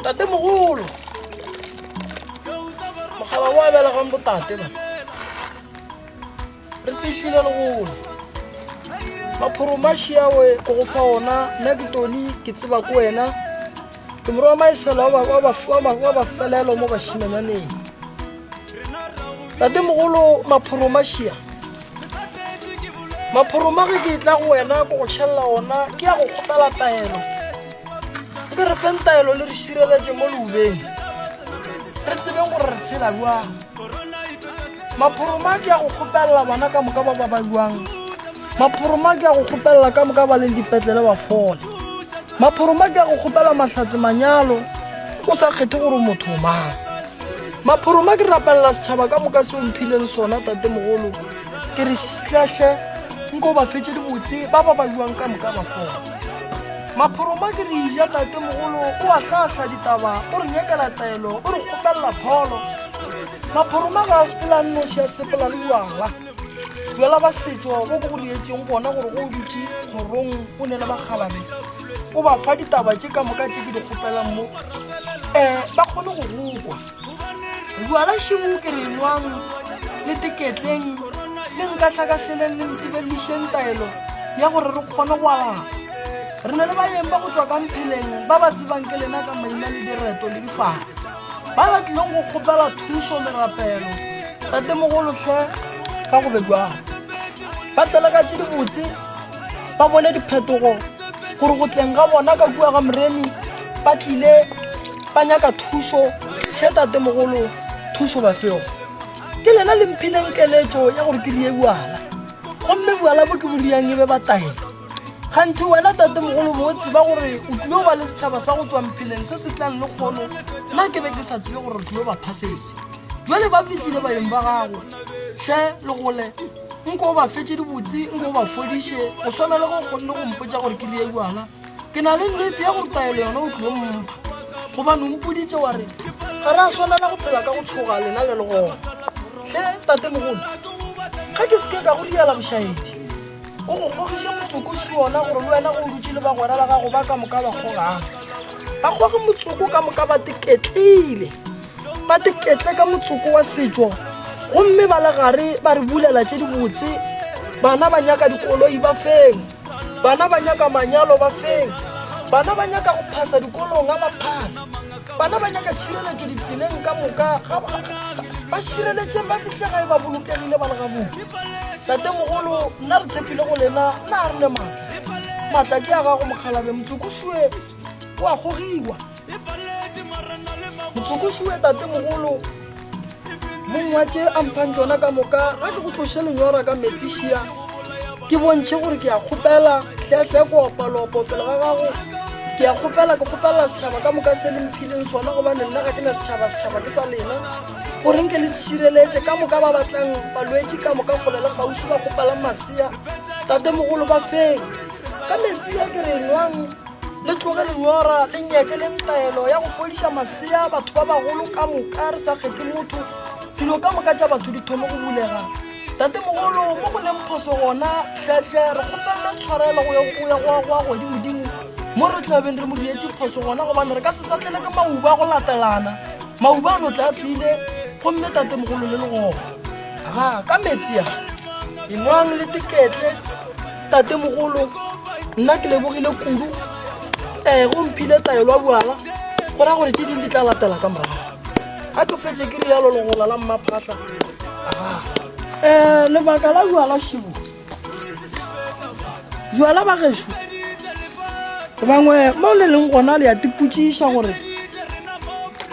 Tatemogolo, mogala wa belegang botate ba re fihlile legolo maphoromašiawe ko go fa ona nna ke toni ke tseba ko wena ke morwa maesela wa bafelelo mo bašimanyaneng tatemogolo maphoromašia maphoroma ge ke tla go wena ko go tšhelela ona ke ya go kgopela taelo ke re feng taelo le re šireletše mo leubeng re tsebeng gore re tshela jwang maphoroma ke ya go kgopelela bana ka moka ba ba ba jwang maphoroma ke ya go kgopelela ka moka ba leng dipetlele ba fola maphoroma ke ya go kgopela mahlatse manyalo o sa kgethe gore motho mang maphoroma ke rapelela setšhaba ka moka se o mphileng sona tatemogolo ke re hlahle nko ba fetše dibotse ba ba ba jwang ka moka ba fola maphoroma ke re ija tatemogolo o a hlahla ditaba o re nyakela taelo o re kgopelela pholo maphoroma ga a sepela nnoši a sepela le jwala jwala ba setšo bo ke go dietseng gona gore go o dutše kgorong o ne le bakgalane o ba fa ditaba tše ka moka tše ke di kgopelang mo um ba kgone go gokwa jwala šimo ke re nwang le teketleng le nkahlakahleleng le ntebelišeng taelo ya gore re kgone go alapa re na le baeng ba go tswa ka mpheleng ba ba tsebang ke lena ka maina le direto le difase ba ba tlileng go kgopela thuso merapelo tatemogolotlhe ka go be jwang ba tlele ka tse dibotse ba bone diphetogo gore go tleng ga bona ka kua ga moremi ba tlile ba nyaka thuso tlhe tatemogolo thuso ba fego ke lena le mphileng keletso ya gore ke rie bjala gomme bjala bo ke bo riang e be ba taelo ganthe wena tatemogolo bo tseba gore o tlile go ba le setšhaba sa go tswa mpheleng se se tlang le kgono nna ke be ke sa tsebe gore re tlile ba phasetse jale ba fihlile baeng ba gago hle le gole nko o ba fetse dibotse nko o ba fodiše go swana le go kgonne go mpotsa gore ke rie bjala ke na le nnete ya gore taelo yona o tlilo mpha gobane o mpoditse wa re ga re a swanela go phela ka go tshoga lena le le gona hle tatemogolo ga ke seke ka go riela bošaedi o go kgogiše motsoko šona gore le wena go o dutse le bagwera ba gago ba ka moka ba kgogang ba kgoge motsoko ka moka ba teketlile ba teketle ka motsoko wa setšo gomme ba le gare ba re bulela tše dibotse bana ba nyaka dikoloi ba feng bana ba nyaka manyalo ba feng bana ba nyaka go phasa dikolong ga ba phasa bana ba nyaka tšhireletšo ditseleng ka moka ba šireletšeng ba fihle gae ba bolokegile ba le gabotse tatemogolo nna re tshepile go lena nna a re ne maatla maatla ke a gago mokgalabe motsokošue o a gogiwa motsokošue tatemogolo mong wa tše a mphang tšona ka moka ga ke go tloše lenyora ka metsišia ke bontšhe gore ke a kgopela hlehle koopalopo pele ga gago ke a kgopela ke kgopelela setšhaba ka moka se le mphileng sona gobane nna ga ke na setšhaba setšhaba ke sa lena gore nke le se šireletše ka moka ba batlang balwetši ka moka kgole le kgauswi ba kgopelang masea tatemogolo ba feng ka metsi a ke re nwang le tloge lenyora le nyeke le ntaelo ya go fodiša masea batho ba bagolo ka moka re sa kgethe motho dilo ka moka tša batho di thome go bulega tatemogolo mo go leng phoso gona hlehle re kgopelele tshwarelo go ya go ya godimodimo mo re tlabeng re mo dietse phoso gona gobane re ka se sa tlele ke mauba go latelana mauba a no tla tlile gomme tatemogolo le le gona ga ka metsi a engwang le teketle Tatemogolo, nna ke lebogile kudu um go mphile taelo ya bjala go ra gore tše ding di tla latela ka morago ga ke fetse ke rialo legola la mmaphatlha um lebaka la bjala šibo bjala ba gešo bangwe mo le leng gona le ya tipotšiša gore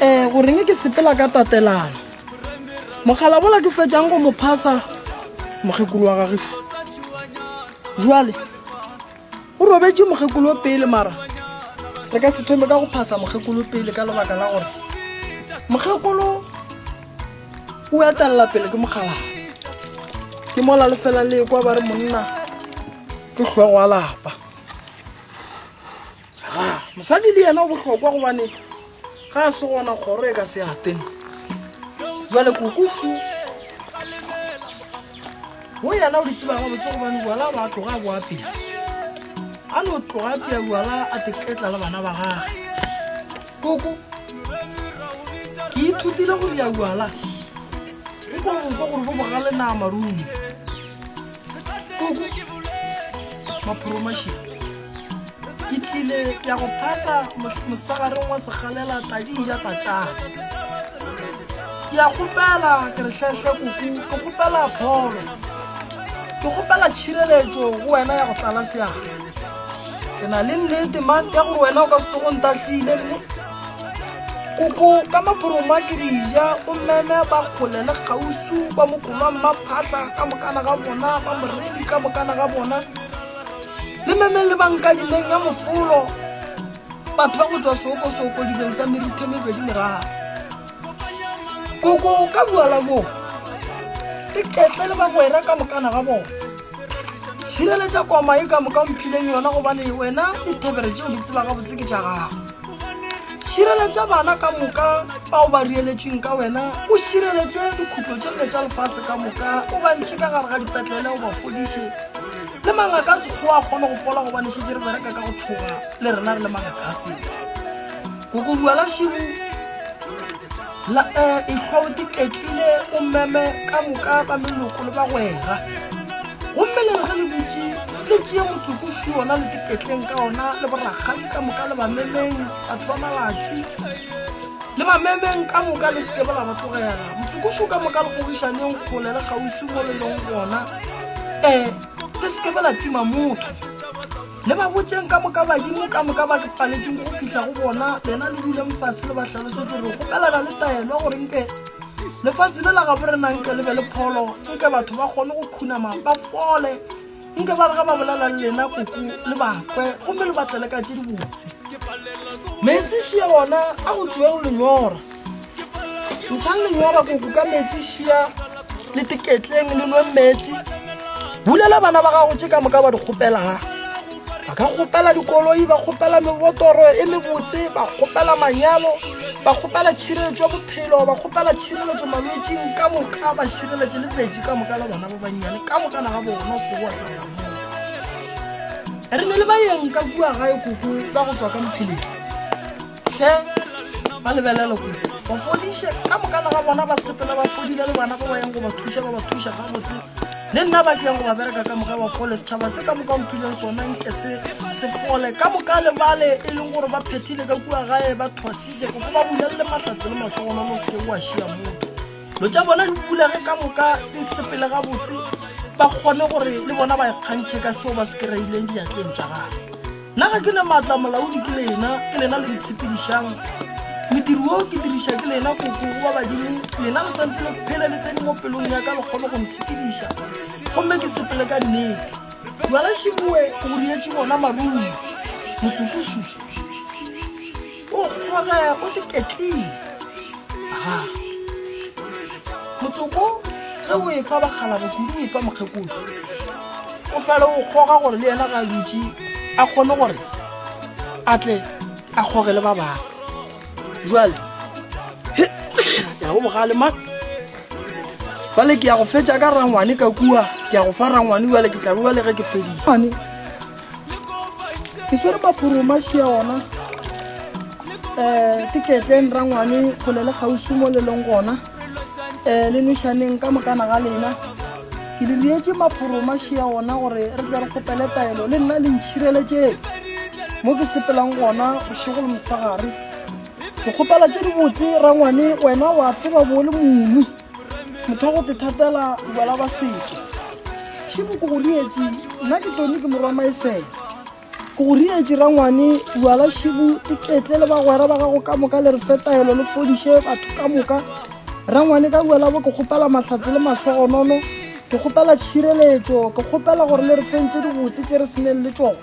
um goreng ke sepela ka tatelano mogala bola ke fetšang go mo phasa mokgekolo wa gagešo jwale o robetše mokgekolo pele mara re ka se thome ka go phasa mokgekolo pele ka lebaka la gore mokgekolo o etelela pele ke mogala ke mola le fela le kwa ba re monna ke hlogo wa lapa ga mosadi le yena o bohlokwa gobane ga a se gona kgoro e ka se ateng jale kokofu o yena o di tseba gabotse gobane bola ba tloga a boa pele. A no tloga a pea bjala a teketla le bana ba gage. Koko, ke ithutile go ria bjala. Nko bo gore bo bogale na marumo. Koko, maphoromašia. Ke tlile ke ya go phasa mosagareng wa segalela tadi ja tatšana. Ke a kgopela ke re hlehle koko, ke kgopela pholo. Ke kgopela tšhireletšo go wena ya go tlala seatla. Ke na le nnete man ya gore wena o ka se tsogo ntahlile mme koko ka maphoroma ke di ja o meme ba kgole le kgausu ba mokolwa mmaphahla ka mokana ga bona ba moredi ka mokana ga bona le memeng le bankadimeng ya mofolo batho ba go tswa seokosoko dibeng sa merithe mebedi meraro koko ka bua la moo ke ketle le bagwera ka mokana ga bona šireletša koma e ka moka mphileng yona gobane wena dithebere tšeo di tseba gabotse ke tša gago šireletša bana ka moka bao ba rieletšweng ka wena o šireletše dikhutlo tše nne tša lefase ka moka o ba ntšhe ka gare ga dipetlele o ba fodiše le mangaka a sekgowa a kgone go fola gobane šetse re bereka ka go tšhoga le rena re le mangaka a setšo koko bua la šibu la um ehlwa o tiketlile o meme ka moka ba meloko le bagwera gomme le re ge le dutše le tšee motsokoši ona le tiketleng ka ona le borakgadi ka moka le bamemeng batho ba malatši Le ba memeng ka moka le seke la ba tlogela. Motsokošo ka moka le gogišaneng kgole le kgauswi mo le leng gona. Um le seke la tima motho. Le ba botšeng ka moka badimo ka moka ba ke paletšeng go fihla go bona, lena le duleng fase le ba hlalosetse gore kgopelana le taelo gore nke lefase le la gabo rena nke le be le pholo, nke batho ba kgone go khunama ba fole. Nke ba re ge ba bolela le lena koko le ba kwe gomme le ba tlele ka tše dibotse. Meetse šia ona a go tšwego lenyora. Ntšhang lenyora koko ka meetse šia le teketleng le nwe meetse. Bulela bana ba gago tše ka moka ba di kgopelang. Ba ka kgopela dikoloi, ba kgopela mebotoro e mebotse, ba kgopela manyalo, ba kgopela tšhireletšo ya bophelo, ba kgopela tšhireletšo malwetšing ka moka, ba šireletše le betši ka moka le bana ba bannyane ka mokana ga bona o se wa hlaola moo. Re ne le baeng ka kua gae koko ba go tswa ka mpheleng. Hle ba lebelele koko ba fodiše ka mokana ga bona ba sepela ba fodile le bana ba ba yang go ba thuša ba ba thuša gabotse. Le nna ba ke yang go ba bereka ka moka ba fole setšhaba se ka moka mphileng sona nke se se fole ka moka le bale e leng gore ba phethile ka kua gae ba thwasitše koko ba bulelele mahlatse le mahlogonolo o seke wa šia motho lo tša bona di bulege ka moka di sepele gabotse ba kgone gore le bona ba ikgantšhe ka seo ba se kry-ileng diatleng tša gage Nna ga ke na maatla molaodi ke lena, ke lena le ntshepedišang. Modiri wo ke diriša ke lena koko wa badimo, lena le santse le phele le tsene mo pelong ya ka le kgone go ntshepediša. Gomme ke sepele ka nnete. Jwala šiboe o rietše bona marumo. Motsokošu o kgoge o tiketlile. Aha. Motsoko ge o efa bakgalabo kudu o efa mokgekolo. O fele o kgoga gore le yena ga a dutše a kgone gore a tle a kgoge le ba bangwe. Jwale ya go bogale ma bale ke ya go fetša ka rangwane ka kua ke ya go fa rangwane bjale ke tla bua le ge ke feditše. Ke swere maphoroma šia ona um tiketleng rangwane kgole le kgauswi mo le leng gona um le nwešaneng ka mokana ga lena ke le rietše maphoroma šia ona gore re tle re kgopele taelo le nna le ntšhireletšeng mo ke sepelang gona bošego le mosegare ke kgopela tše dibotse rangwane wena wa tseba bo le mongwe motho wa go tethatela bjala ba setšo šimo ke go rietše nna ke tone ke morwa maesela Ke go rietše rangwane bjala šibu iketle le bagwera ba gago ka moka le re fe taelo le fodiše batho ka moka. Rangwane ka bjala bo ke kgopela mahlatse le mahlogonono, ke kgopela tšhireletšo, ke kgopela gore le re feng tše dibotse tše re seneng le tšona.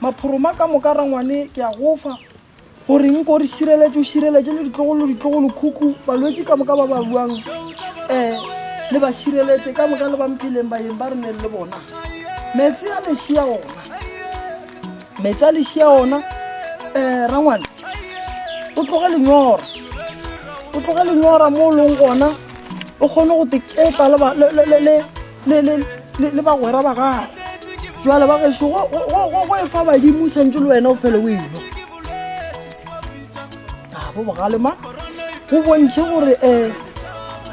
Maphoroma ka moka rangwane ke a go fa. Gore nko re šireletše o šireletše le ditlogolo ditlogolo khukhu balwetši ka moka ba ba buang um le ba šireletše ka moka le ba mpheleng baeng ba re neng le bona meetse a lešia ona meetse a lešia ona um rangwane o tloge lenyora o tloge lenyora mo o leng gona o kgone go teketla le bagwera ba gago. Jwale ba gešo go e fa badimo santse le wena o fele o eno. A bo bogale ma o bontšhe gore um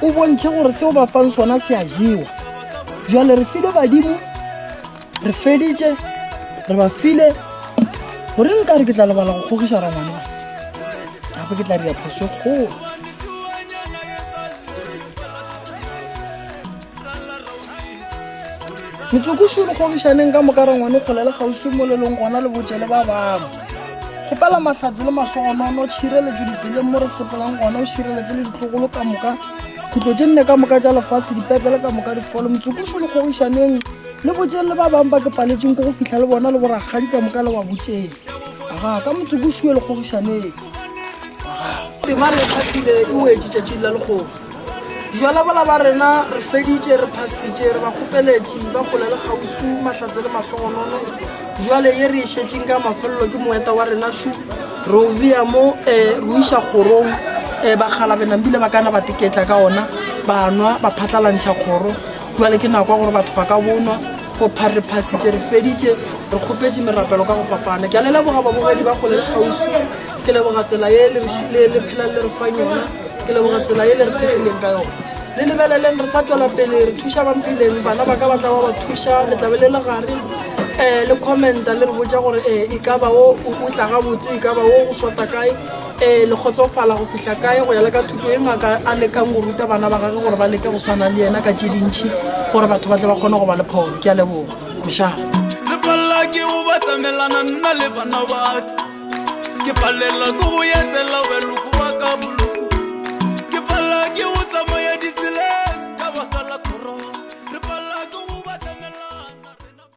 o bontšhe gore seo ba fang sona se a jewa. Jwale re file badimo re feditše re ba file gore nka re ke tla lebala go kgogiša rangwane ba gape ke tla dira phoso e kgolo. Motsokošo le kgogišaneng ka moka rangwane kgole le kgauswi mo le leng gona le botše le ba bangwe. Kgopela mahlatse le mahlogonono, tšhireletšo ditseleng mo re sepelang gona, o šireletše le ditlogolo ka moka, khutlo tše nne ka moka tša lefase, dipetlele ka moka di fole. Motsokošo le kgogišaneng le botšeng le ba bangwe ba ke paletšeng ke go fihla le bona le borakgadi ka moka le ba botšeng. Aga ka motsokošo le kgogišaneng. Aga. Tema re e kgathile e wetše tšatšing la lekgono. Jwala bola ba rena re feditše re phasitše re ba kgopeletše ba kgole le kgauswi mahlatse le mahlogonono. Jwale ye re e šetšeng ka mafelelo ke moeta wa rena šu re o bea mo um re o iša kgorong um bakgalabje nambile ba kana ba teketla ka ona ba nwa ba phatlalantšha kgoro. Jwale ke nako ya gore batho ba ka bonwa go pha re phasitše re feditše re kgopetše merapelo ka go fapana. Ke a le leboga babogedi ba kgole le kgauswi ke leboga tsela ye le phelang le re fang yona ke leboga tsela ye le re thekgileng ka yona. Le lebeleleng re sa tswela pele re thuša bampheleng bana ba ka ba tla ba ba thuša le tlabe le le gare um le commenta le re botša gore um e ka ba o o tla gabotse e ka ba o o shota kae um le kgotsofala go fihla kae go ya le ka thuto e ngaka a lekang go ruta bana ba gage gore ba leke go swana le yena ka tše dintšhi gore batho ba tle ba kgone go ba le pholo. Ke a leboga mošaa. Re palela ke go batamelana nna le bana ba ka. Ke palela ke go etela weloko wa ka.